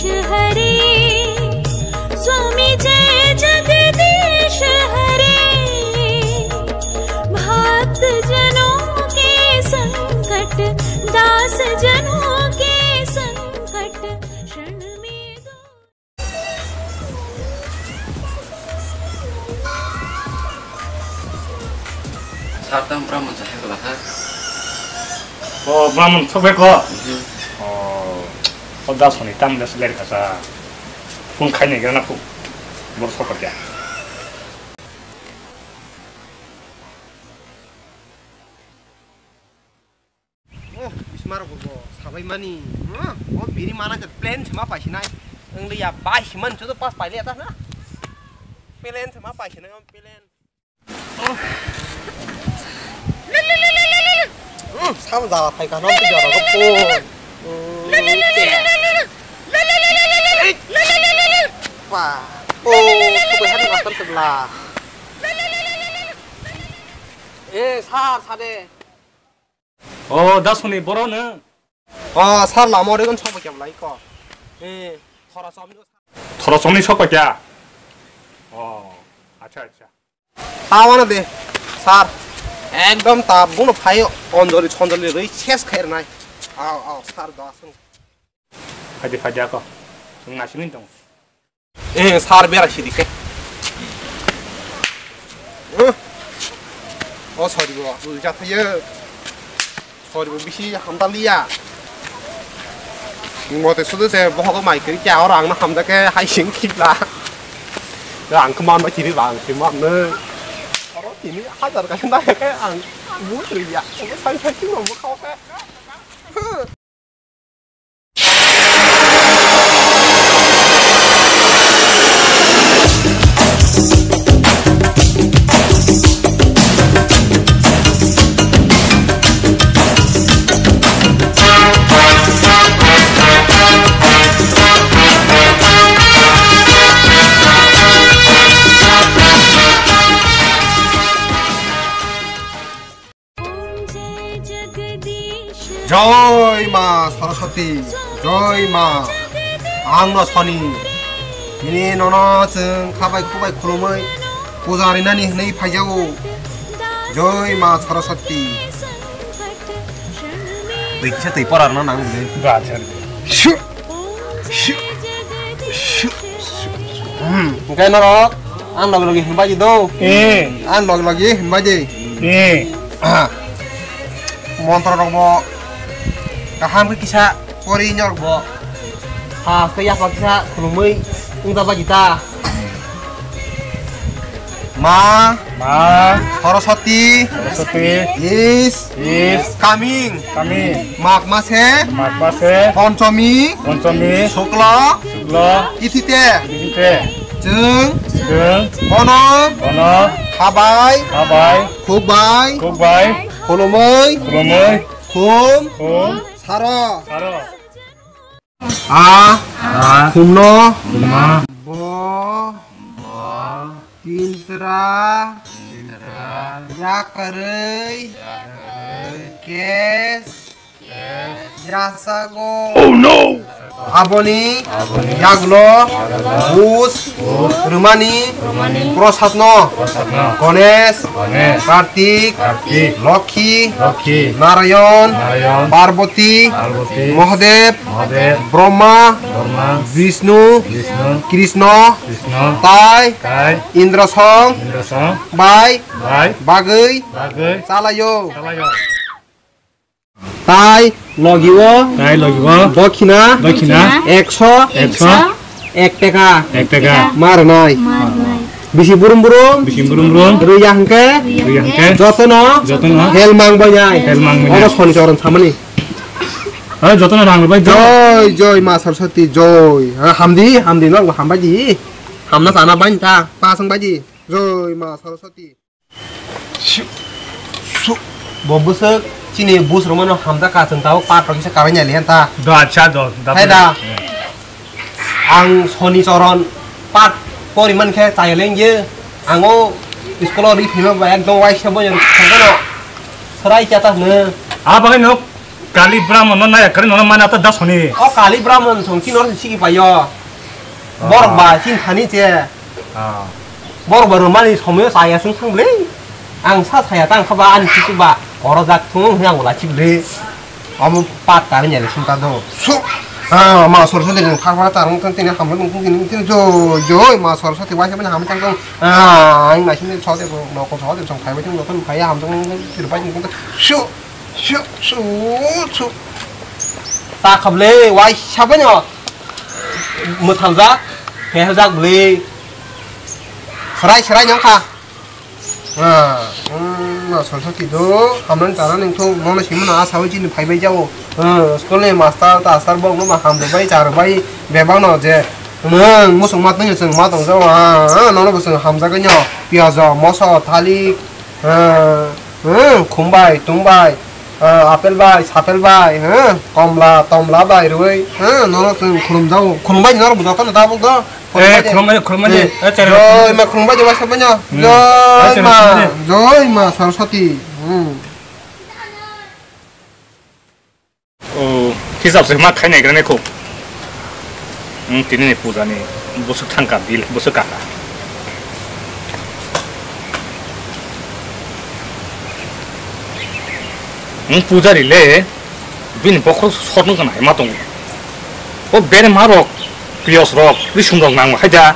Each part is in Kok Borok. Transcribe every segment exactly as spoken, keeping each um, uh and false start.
हरे, स्वामी जय जगदीश हरे। भक्त जनों के संकट, दास जनों के संकट, क्षण में दूर। Sir, tamo Brahman sa hai bwla kha? O, Brahman sok bai ko? Mhm. O, o da soni tam da sler kasa. Kung khai ni gana kung. Bor sok kya? Oh, bismar bo sabai mani. Oh, oh, biri mana je plan sema paisi nai. Ang liya bai siman chudo pas pai liya ta na. Plan sema paisi nai, plan. Oh. Hmm, sam jala phai ka, no, tu jala ko phone. Hmm, pa. Oh, tu bai hadi master sebla. Eh, sar, sade. O, da soni boro no? O, sar lama ori gon sobo kya lai ko. Eh, thora somni. Thora somni sok kya? O, acha, acha. Tawana de, sir. Ekdom ta buno phai onjoli sonjoli rwi ses khair nai. Aw, aw, sir, da sung. Phaidi, phaidi ako. Sung nasini tong. Eh, sir, bera sidi ke. Eh. O, sorry bo, ul jathayo. Sorry bo bisi hamdaliya. Mote sudu se bohogo mai kiri kya ora angna hamda ke hai sing khibla. Ya ang keman ba kiri bang keman ne. Oro tini hajar ka hinda ke ang bu kiri ya. Sai sai sing mo khao ke. Joi Ma Saraswati, Joi Ma. Ang no soni. Bini nono chwng khabai khubai khulumui puja rinani hwnwi phaijago. Joi Ma Saraswati. Twi kisa twi pora rwna nang bwle. Shu. Shu. Shu. Hmm, hwnkhe norok ang logi logi hinbaidi do. Eh. Ang logi logi hinbaidi. Eh. Aha. Montro rokbo kaham khe kisa pori norokbo. Haste yapha kisa khulumui wngjabaidi ta. Ma. Ma. Saraswati. Saraswati. Is. Is. Coming. Coming. Mag mase. Mag mase. Ponchomi. Ponchomi. Shukla. Shukla. Tithite. Tithite. Chwng. Chwng. Bono. Bono. Khabai. Khabai. Khukbai. Khukbai. Khulumui. Khulumui. Khum. Khum. Saro. Saro. A. A. Khumno. Khumno. Bo. Bo. Tintra. Tintra. Yakarwi. Yakarwi. Kes. Kes. Yasago. Oh no! Aboni. Aboni. Yaglo. Yaglo. Bus. Bus. Rwmani. Rwmani. Prosadno. Prosadno. Ganesh. Ganesh. Kartik. Kartik. Lokhi. Lokhi. Narayon. Narayon. Parvati. Parvati. Mahadev. Mahadev. Brahma. Brahma. Vishnu. Vishnu. Krishna. Krishna. Tai. Tai. Indra song. Indra song. Bai. Bai. Bagwi. Bagwi. Chalayo. Chalayo. Tai logi o. Tai logi o. Dokhina. Dokhina. Ekso. Ekso. Ek teka. Ek teka. Ma rwnai. Ma rwnai. Bisi burum burum. Bisi burum burum. Rwya hwnkhe. Rwya hwnkhe. Jotono. Jotono. Hel mang bai nai. Hel mang bai nai. Obo soni choron samani. Oi, jotono rang bai. Joi, joi, Ma Saraswati, joi. Ha, hamdi, hamdi, no, hambai di. Hamna sana bai ta, pasang bai di. Joi, Ma Saraswati. Shu, shu. Bo bwswk chini bus rwmano hamjak ka, chwng tabuk pat rok kisa kabai nai liyan ta. Do, acha, do, da. Hai da. Hmm. Ang soni choron pat pori man khe chaya lengye. Ang o school o ri phima ba ekdom waisa bo yang thangkano. Serai kya ta hwno. A bagai nok. Kali Brahmon no naya kari nono mana ta dasoni. O Kali Brahmon song chini oro sigi payo. Borok ba chin thani che. Ah. Borok ba romani somoyo saya sung thang bwle. Ang sa saya tang kha ba ani kisu ba oro jak thung hwnwi ang wala chi bwle. Omo pat tari nyale sung ta do. Su. Ah, ma sor sor de thang pha ta rung thang tini ham rung thung tini tini jo jo ma sor sor ti wa se mani ham thang thung. Ah, ang ma sini so de no ko so de song phai ba thung no thang phai ham thung tiri pai thung. Su. Su, su, su. Ta khablei, waisa phano mwthaljak, pheheljak bwlei. Serai, serai nang kha. Ah, mm, no, sor sor ti do, hamnani chana nang thung, nono simi no asa wi chini phai bai jao. Ah, school ni master, taster bok no ma ham bai, char bai, bebak no je. Nang musuk ma tong, chwng ma tong jao. Ah, ah, nono bo chwng hamjak nyo, piajo, moso, thalik, Ah, hmm, khum bai, tung bai, ah, apple bai, sapel bai, hmm, komla, tomla bai, rwi, hmm, nono chwng khulum jago, khulum bai, norok bo jotono tabuk do. Eh, khulum bai, khulum bai, eh, chero. Joi ma khulum bai, joi ma sabanya. Hmm. Joi ma, joi ma Saraswati. Hmm. O, hisab se ma khainai granai kho. Hmm, tini ni puja ni busuk thangka bil, busuk kaka. Hmm, pujari le, bini bokhorok sotno gana ma tongo. O bere ma rok, piyos rok, risum rok nango haida.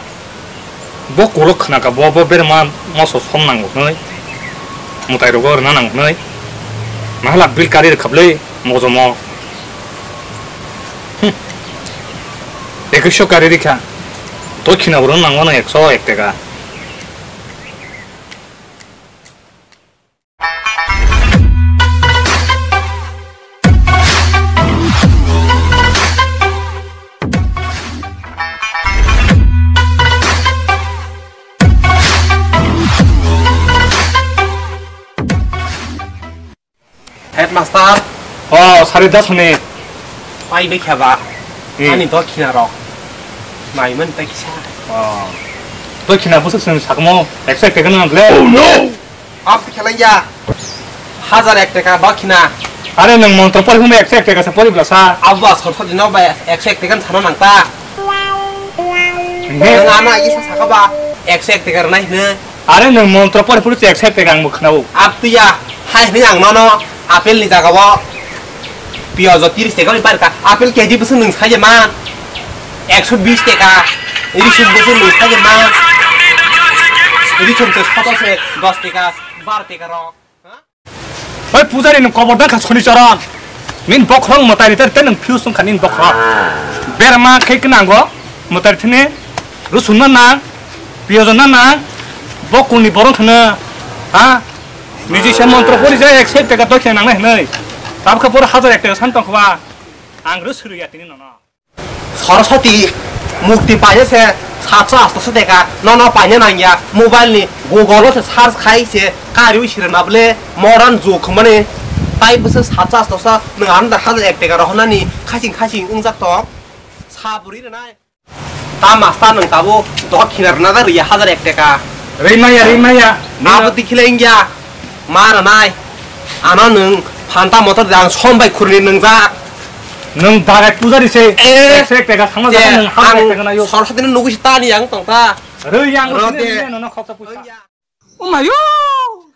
Bo kolok khna ka bo, bo berma moso som nango hwnwi. Mwtai rogo rwna nango hwnwi. Mahala bil kari rwkha bwlwi mojomo. Hmm. Ekwiso kari rikha. Dokhina bo rwna nango no ekso ek teka. Headmaster. O, sari das hone. Pai bai khaba. Hmm. Ani dokhina rok. Naiman ta kisa. O. Dokhina busuk sung sakmo. Ekso ek teka nang le. Oh no! Ap khelaiya. Hajar ek teka dokhina. Are nwng montro pori hwnwi ekso ek teka sa pori bla sa. Abba sorso dino ba ekso ek teka sana nang ta. He? Nwng ano agi sa saka ba ekso ek teka rwnai hwnwi. Are nwng montro pori pori ekso ek teka ang bo khwnao. Ap tuya hai hwnwi ang nono apple ni jaga o. Piyaj o tiris teka ni bar ka, apple K G bwswk nwng sai man ekso bis teka, risum bwswk nwng sai man risum se soto se dos teka, bar teka rok. Oi pujari nwng kobor da kha soni choron, nin bokhorok mwtai ri ter nwng fuse wng kha nin bokhorok, berma khe kwnango mwtai thini. Rusun na nang, piyaj na nang, bo kuni borok hwno, ha? Niji se montro pori jai ek sek teka dokhina nangnai hwnwi. Tabukhe boro hajar ek teka san tongkha ba. Ang rw suru ya tini nono. Saraswati murti paina se satso atso teka nono paina nangya. Mobile ni Google o se search khai se kariwi sirena bole modern jug hwnmani. Tai bwswk satso atso nwng ano da hajar ek teka rohornani khasing khasing wngjak tong. Sa bwrwi rwnai. Ta master nwng tabuk dokhina rwna da rwya hajar ek teka. Rwi maya, rwi maya. Abo dikhile wngya. Ma rwnai. Ano nwng phanta motor de ang som bai khurni nwngjak. Nwng dagai pujari se. Eh. Ekso ek teka thangma je, jaga nwng hajar ek teka nayo. Soroswati no nugwi se tani ang tong ta. Rwi yang rode. Nono khoksa puisa. Wngya. Oh my God!